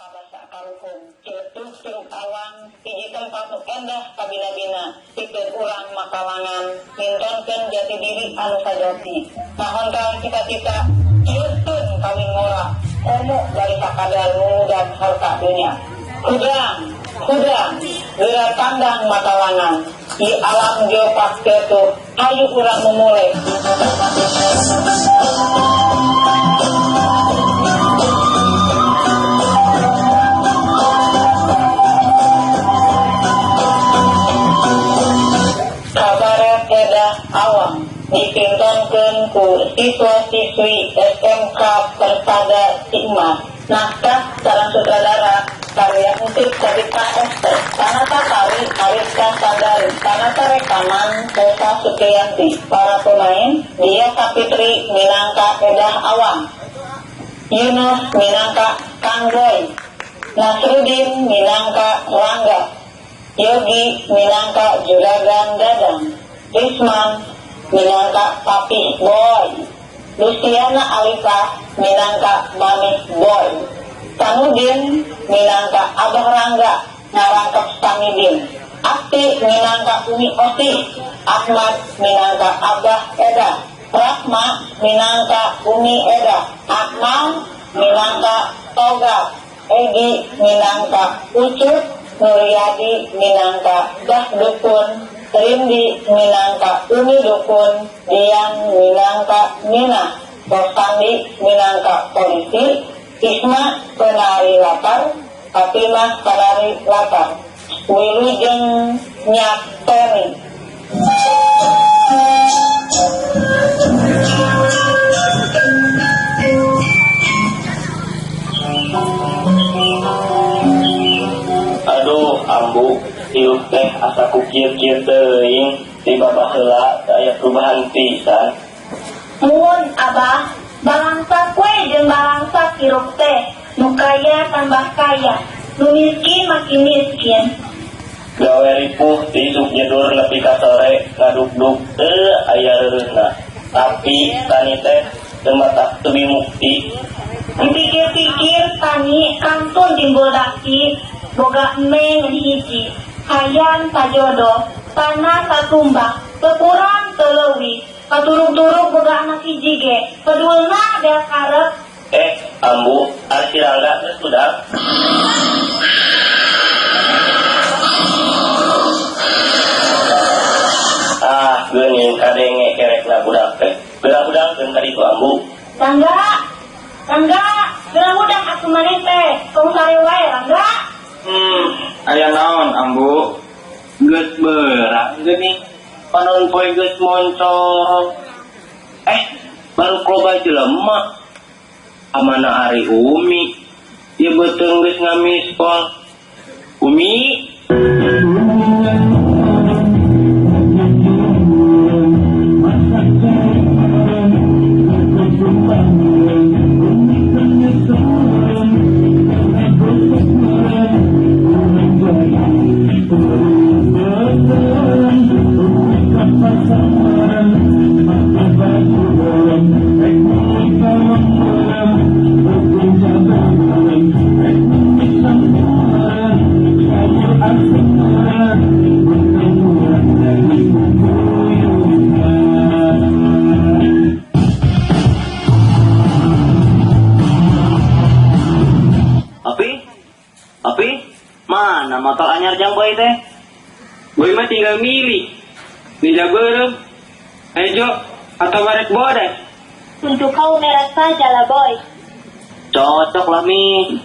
Kabasa karuhun Ciletuh Curug Awang hiji tempat nu endah kabina-bina pikeun urang makalangan mintonkeun jati diri anu sajati mahontal cita-cita sieun kawin ngora komo dari sakadar ngungudan harta dunya. Hudang hudang, geura tandang makalangan di alam geopark Ciletuh. Ayo urang memulai. Kabaret Edah Awang dipintonkeun ku siswa-siswi SMK Persada Sigma. Naskah sareng sutradara karya musik Sabita Esther, Tanata Tari Ariska Sandari, Tanata Rekaman Desa Supriyanti. Para pemain: Dia Sapitri minangka Edah Awang, Yunus minangka Kanggoy, Nasrudin minangka Rangga, Yogi minangka Juragan Dadang, Risman minangka Papih Boy, Luciana Alifa minangka Mamih Boy, Sanudin minangka Abah Rangga ngarangkep Samidin, Akti minangka Umi Osih, Ahmad minangka Abah Eda, Rahma minangka Umi Eda, Akmal minangka Toga, Egi minangka Ucut, Nuryadi minangka Bah Dukun, Rindi minangka Umi Dukun, Diang minangka Mina, Rosandi minangka polisi, Isma penari latar, Fatimah penari latar. Wilujeng Nyatoni. Aduh, ambu, hirup teh asa ku kieu-kieu teuing, ti baheula teu aya perubahan pisan. Mun Abah, balangsak we jeung balangsak hirup teh, nu kaya tambah kaya, nu miskin makin miskin. Gawe ripuh ti isuk nyedur nepi ka sore ngadukduk teu aya reureuhna. Tapi tani teh teu matak teu mukti. Dipikir-pikir tani kantun timbul daki, boga embe ngan hiji, hayang sajodoh, tanah satumbak, teu kurang teu leuwih, katurug-turug boga anak hiji ge, pedulna beak karep. Eh, ambu, ari si Rangga geus hudang? Ah, geuning kadenge kerekna budak teh. Geura hudangkeun ka ditu, ambu. Rangga, Rangga, geura hudang atuh maneh teh, tong sare wae, Rangga. Aya naon, ambu? Geus beurang geuning. Panon poe geus moncong. Eh, baru loba jelema. Amana ari Umi. Ieu beuteung geus ngamispol. Umi. Papi? Papi? Mana motor anyar jang Boy teh? Boy mah tinggal milih. Lila beureum, hejo, atau warek bodas. Untuk kau merah saja lah, Boy. Cocok lah, Mi.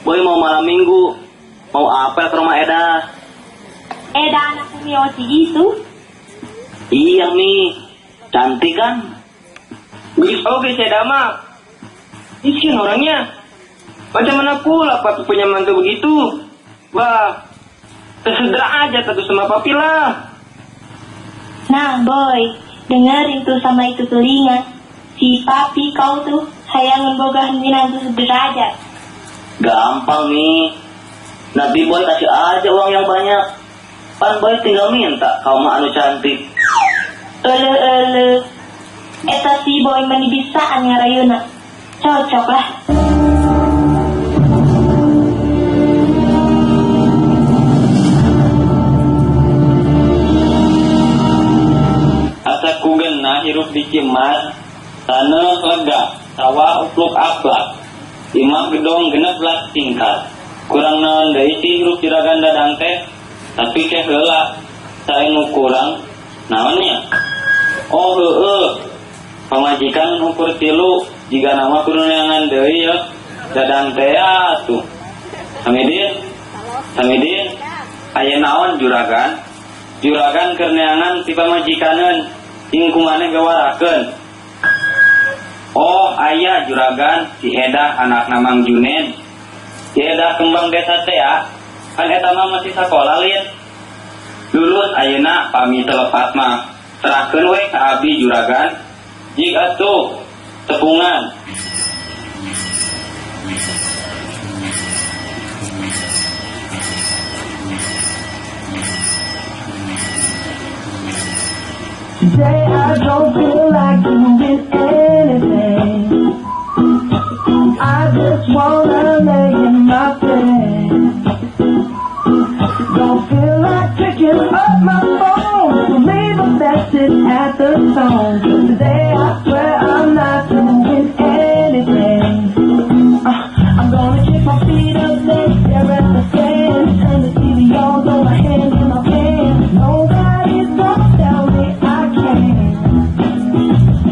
Boy mau malam minggu. Mau apel ke rumah Eda. Eda anak Umi Osi itu? Iya, Mi. Cantik kan? Geus oge si Eda mah. Miskin orangnya. Macam mana pula papi punya mantu begitu? Wah, tersedera aja tentu sama papi lah. Nah, Boy, dengerin tuh sama itu telinga. Si papi kau tuh hayang boga minantu sederajat. Gampang, Mi. Nanti Boy kasih aja uang yang banyak. Pan Boy tinggal minta kau mah anu cantik. Eleuh eleuh. Eta si Boy mani bisaan ngarayuna. Cocok lah. Imah gedong 16 tingkat. Kurang naon deui sih hirup Juragan Dadang teh? Tapi ke heula, sae nu kurang naonnya? Oh heueuh. Pamajikan ukur 3, jiga nama kudu neangan deui ya. Dadang teh atuh. Hamidin, Hamidin, aya naon Juragan? Juragan keur neangan ti pamajikaneun, cing kumaneh gawarakeun. Oh aya Juragan, si Edah anakna Mang Juned. Si Edah kembang desa teh ya, kan eta mah masih sakola lin. Lulus ayeuna pami telepat mah. Serahkeun we ka abdi Juragan. Jig atuh tepungan. Today I don't feel like doing anything. I just wanna lay in my bed. Don't feel like picking up my phone, so leave a message at the tone. Today I swear I'm not doing anything. I'm gonna kick my feet up, then stare at the fan. Turn the TV on, throw my hand in my pants. Nobody's gonna tell me I can't.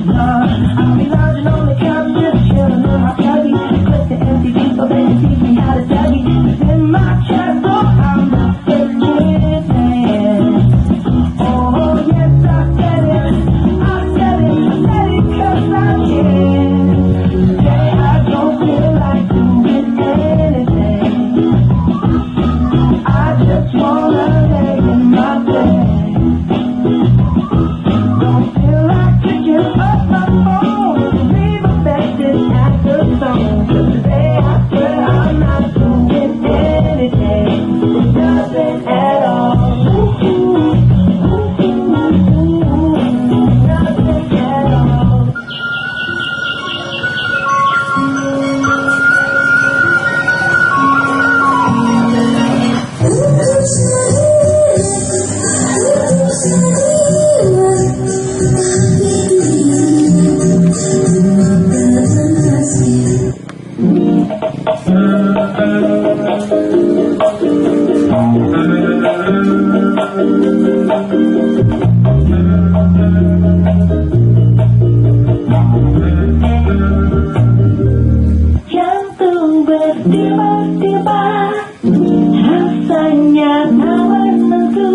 Nah, I'll be lounging on the couch, just chilling in my cubby. Click the MTV so they can teach me how to Dougie. 'Cause in my castle, I'm the freaking man. Oh, yes, I said it. I said it. I said it 'cause I can. Today I don't feel like doing anything. I just wanna lay in my bed. Don't feel like picking up my phone, so leave a message at the tone. 'Cause today I swear I'm not doing anything. Nothing at all. Ooh, ooh, ooh, nothing at all. Jantung berdebar-debar, rasanya tak menentu.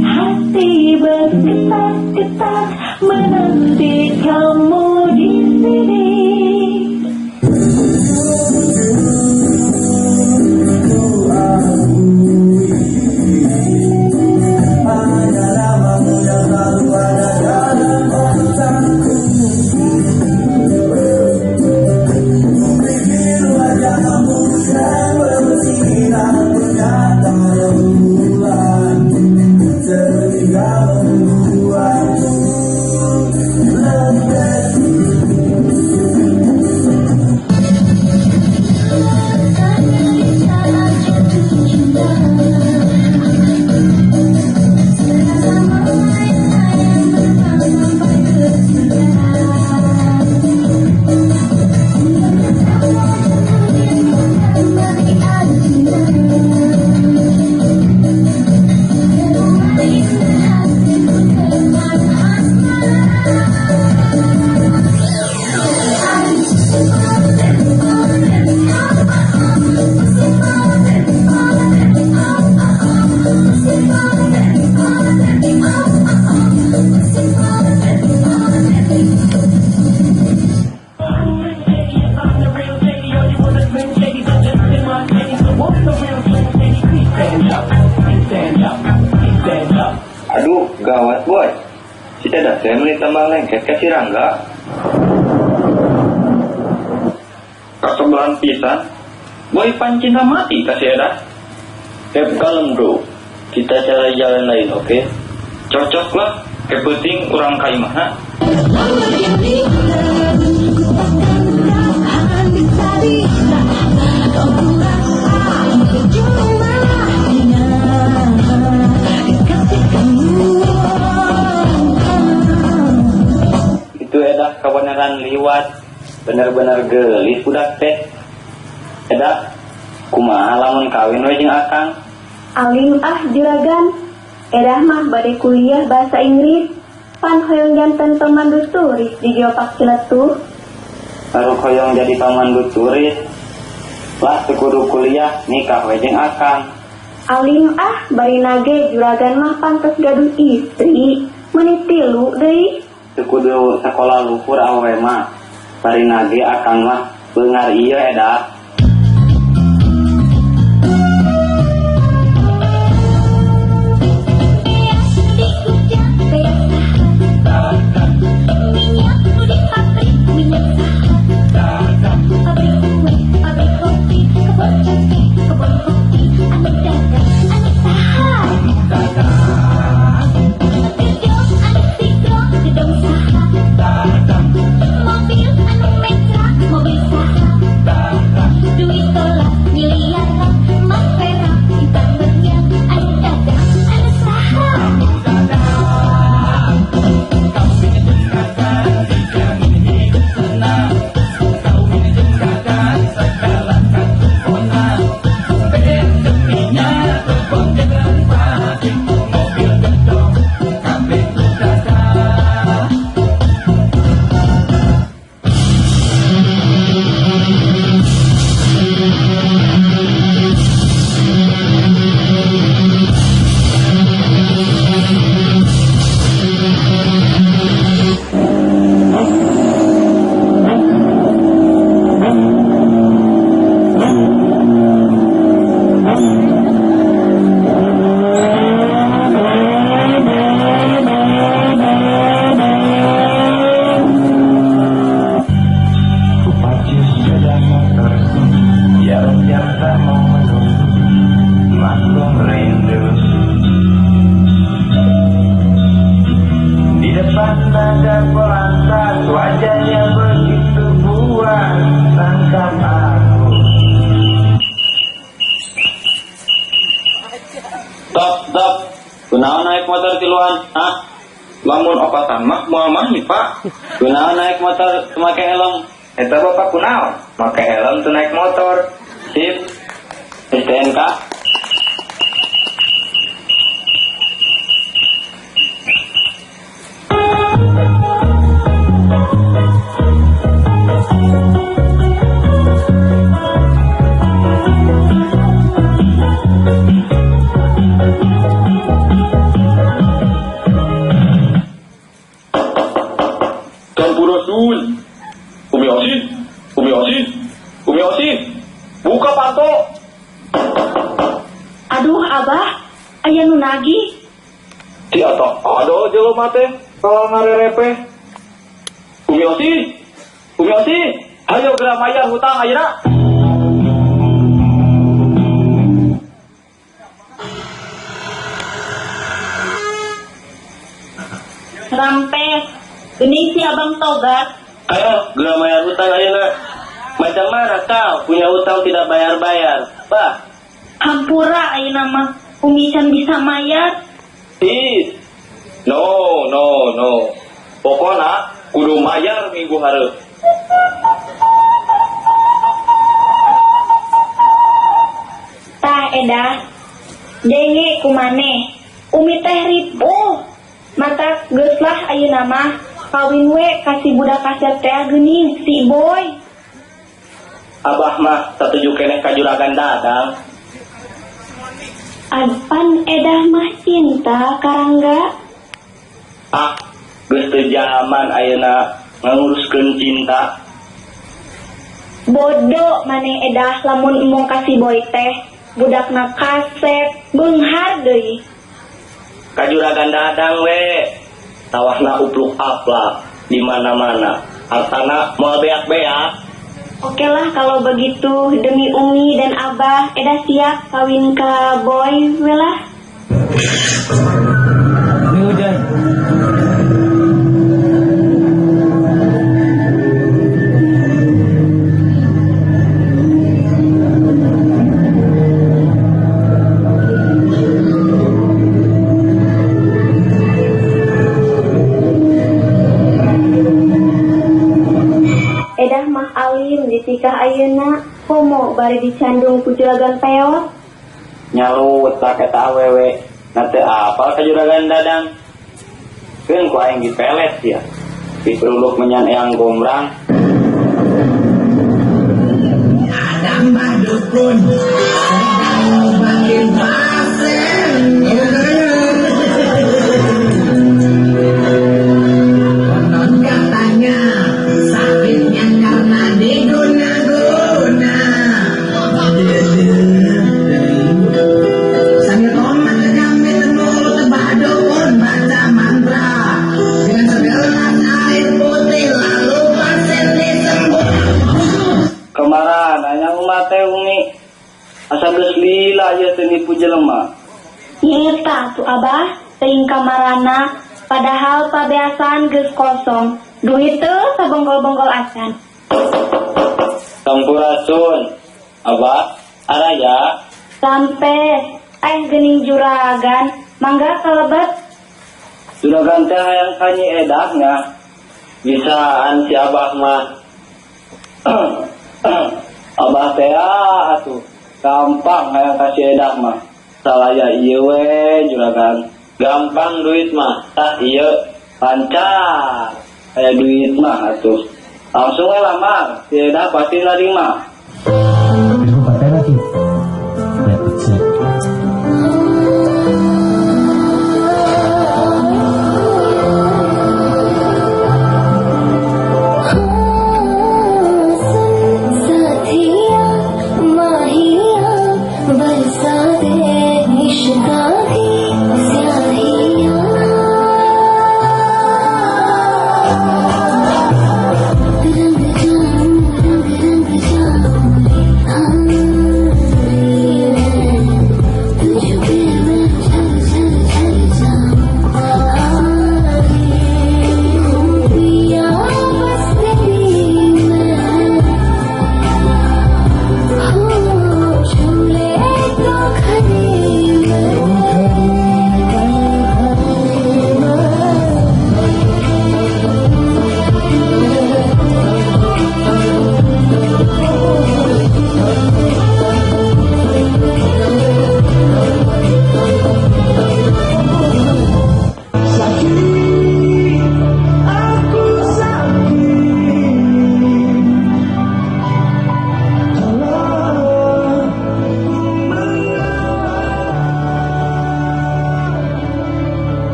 Hati bergetar-getar menanti kamu di sini. Hanya namamu yang selalu ada dalam otakku. Kupikir wajahmu yang bersinar menyata rembulan, sehingga membuatku lembek. Saat jatuh cinta, serasa melayang-layang terbang sampai ke surga. Betapa jatuh cinta Terlari hatiku termana asmara. Aduh, gawat boy. Si Edah teh meuni tambah lengket ka si Rangga. Kasebelahan pisan. Boy pan cinta mati ka si Edah. Keep kalem bro. Kita cari jalan lain, oke? Cocok lah. Kepenting urang ka imahna. Ku takkan tahan bisa-bisa kau kurasa percuma dengan kekasih kamu. Itu Edah kabeneran liwat. Bener-bener gelis budak teh. Edah, kumaha lamun kawin we jeung akang? Alim ah, juragan. Edah mah bade kuliah bahasa Inggris. Pan hoyong janten pemandu turis di Geopark Ciletuh. Baru hoyong jadi pemandu turis. Lah, teu kudu kuliah, nikah we jeung akang. Alim ah, barina ge juragan mah pantes gaduh istri. Meuni tilu deui. Teu kudu sekolah luhur awewe mah. Barina ge akang mah beunghar ieu, Edah. Beas di gudang beas saha? Minyak nu di pabrik minyak saha? Pabrik kue, pabrik kopi, kebon cengkeh, kebon kopi, anu dagang anu saha? Gedong anu sigro, gedong saha? Mobil anu metra, mobil saha? Duit dolar miliaran, emas perak, intan berlian, anu dagang anu saha? Ku pacu sepeda motorku, jalan tak mau menunggu, maklum rindu. Di depan ada polantas, wajahnya begitu buas, tangkap aku. Stop, stop. Kunaon naik motor tiluan? Hah? Lamun opatan mah moal mahi, Pak. Kunaon naik motor teu make helm? Eta bapak kunaon? Make helm tuh naik motor. Sip. STNK. Sampurasun. Umi Osin, Umi Osin, Umi Osin. Buka panto. Aduh, Abah, aya nu nagih. Ti atau ada jelema teh kalau ngarerepe. Umi Osin, Umi Osin, ayo geura mayar hutang ayeuna. Rampes, geuning si abang tobat. Ayo, geura mayar hutang ayeuna. Macam mana kau punya hutang tidak bayar-bayar? Bah, Hampura ayeuna mah, Umi can bisa mayar. Ih, no, no, no. Pokona kudu mayar minggu hareup. Tah, Edah, denge ku maneh. Umi teh ripuh. Matak geus lah ayeuna mah kawin we ka si budak kasep teh geuning, si Boy. Abah mah satuju keneh ka juragan Dadang. Apan Edah mah cinta ka Rangga? Ah, geus teu jaman ayeuna nganguruskeun cinta. Bodoh maneh, Edah, lamun embung ka si Boy teh, budakna kasep, beunghar deui. Ka juragan Dadang we. Sawahna upluk aplak di mana-mana. Hartana moal beak-beak. Oke lah kalau begitu, demi Umi dan Abah, Edah siap kawin ke Boy we lah. Ini hujan. Edah mah alim ditikah ayeuna. Komo bari dicandung ku Juragan Peot. Nyalut eta awewe. Na teu apal ka Juragan Dadang. Keun ku aing dipelet ya. Diperuluk menyan Eyang Gombrang. Ada Mbah Dukun sedang ngobatin pasien. Konon katanya sakitnya karena diguna-guna. Sambil tomat kami mulut Mbah Dukun baca mantra dengan segelas air putih, lalu pasien disembuh. Kamarana nya umat teh, Umi? Asa geus lila ieu teu nipu jelema. Nyata tuh, Abah, teuing kamarana, padahal pabeasan geus kosong. Duit teu sabonggol-bonggol acan. Sampurasun. Abah, araya? Sampai eh geuning Juragan, mangga kalebet. Juragan teh hayang ka Nyi Edah nya? Bisaan si Abah mah. Abah teh atuh gampang hayang ka si Edah mah. Salaya ieu we, Juragan. Gampang duit mah. Tah, ieu lancar. Aya duit mah atuh. Langsung we lamar, si Edah pasti narima.